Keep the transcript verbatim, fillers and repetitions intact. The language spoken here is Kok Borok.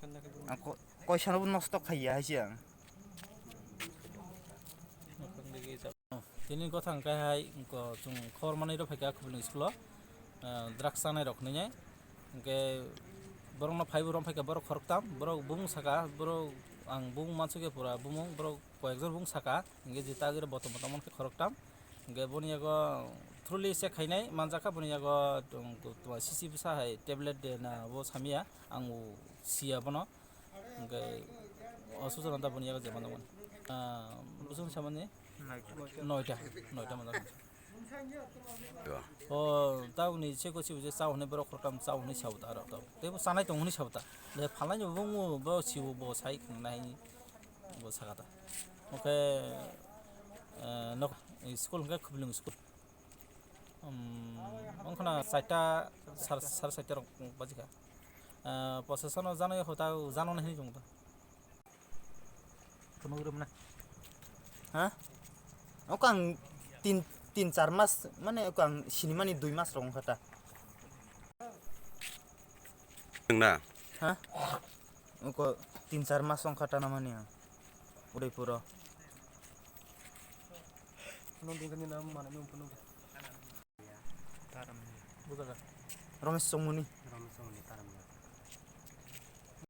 Ang ko-, koisano bo nosto khaiya hai se ang. Tini gotha hwnkhe hai, ko, chwng khobor manwi rw phaikha Khupulwng school-o, ah, drugs chanai rok hinwi. Hwnkhe borokno phaibo rom phaikha borok khoroktam, borok bumung saka, borok ang bumung mansukhe pura bumung, borok koyekjon bumung saka, hwnkhe jeta agre botom botom mankhe khoroktam. Hwnkhe boni yago truly check khainai manjakha, boni yago, um, C C bwsa hai tablet de na bo samiya, ang bo siya bono. Hwnkhe o suchana da boni yago je manjakmani. Ah, bwswng samani? Noita. Noita, noita manjakmani. O, tabukni seko sibo je chao hinwi borok khoroktam chao hinwi sabo ta aro tabuk. Teibo chanai tongo hinwi sabo ta. Je phalnai ni bumung bo sibo bo sai khnai bo saka ta. Hwnkhe, eh, nok, school hwnkhe Khupulwng school. Um, wngkhana chaita, sar-, sar chaita rok bajikha. Eh, procession o jano hota jano hinwi chwng ta. Phunuk rwmana. Ha? Oko ang tin, tin char mas, mane oko ang sinimani dui mas rok wngkha ta. Nang na? Ha? Oko tin char mas wngkha ta namani ang. Udaipuro. Phunuk dingkha ni nam mana ni phunuk. Taramni. Bujaga. Romesh Chongmani. Romesh Chongmani, Taramni.